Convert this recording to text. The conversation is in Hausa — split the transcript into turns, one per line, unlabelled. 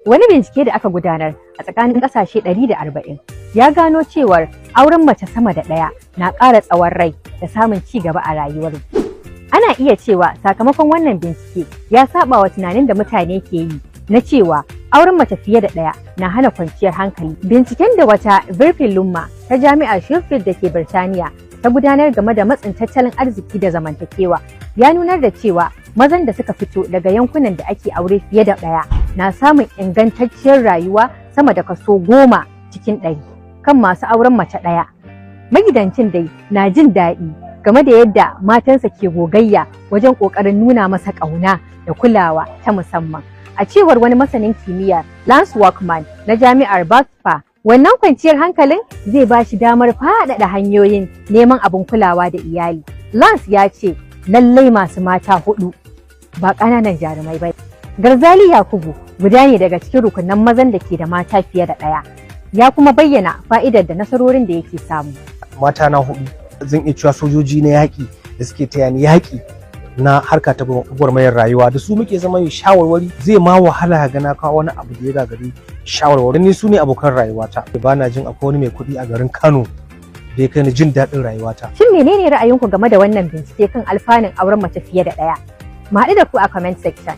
Wani bincike da aka gudanar a tsakanin ƙasashe 140 ya gano cewar auren mace sama da ɗaya na ƙara tsawon rai da samun ci gaba a rayuwar. Ana iya cewa sakamakon wannan bincike ya saba wa tunanin da mutane ke yi na cewa auren mace fiye da ɗaya na hana kwanciyar hankali. Binciken da wata Virpi Lummaa ta Jami'ar Sheffield da ke Birtaniya ta gudanar game da matsin tattalin arziki da zamantakewa ya nunar da cewa mazan da suka fito daga yankunan da ake aure fiye da ɗaya na samun ingantacciyar rayuwa sama da kaso 10% kan masu auren mace ɗaya. Magidancin dai na jin daɗi game da yadda matansa ke gogayya wajen ƙoƙarin nuna masa ƙauna da kulawa ta musamman. A cewar wani masanin kimiyya, Lance Workman na Jami'ar Bath, wannan kwanciyar hankalin zai ba shi damar faɗaɗa hanyoyin neman abin kulawa da iyali. Lance ya ce lallai masu mata hudu ba ƙananan jarumai ba. Garzali Yakubu guda ne daga cikin rukunan mazan da ke da mata fiye da ɗaya. Ya kuma bayyana fa'idar da nasarorin da yake samu.
Mata na hudu, zan iya cewa sojoji na yaƙi da suke taya ni yaƙi na harka ta gwagwarmayar rayuwa. Da su muke zama yin shawarwari. Zai ma wahala ga na kawo wani abu da ya gagari shawarwari. Ni su ne abokan rayuwata. Ba na jin akwai wani mai kuɗi a garin Kano da ya kai ni jin daɗin rayuwata.
Shin menene ra'ayinku game da wannan bincike kan alfanun auren mace fiye da ɗaya? Mu haɗu da ku a comment section.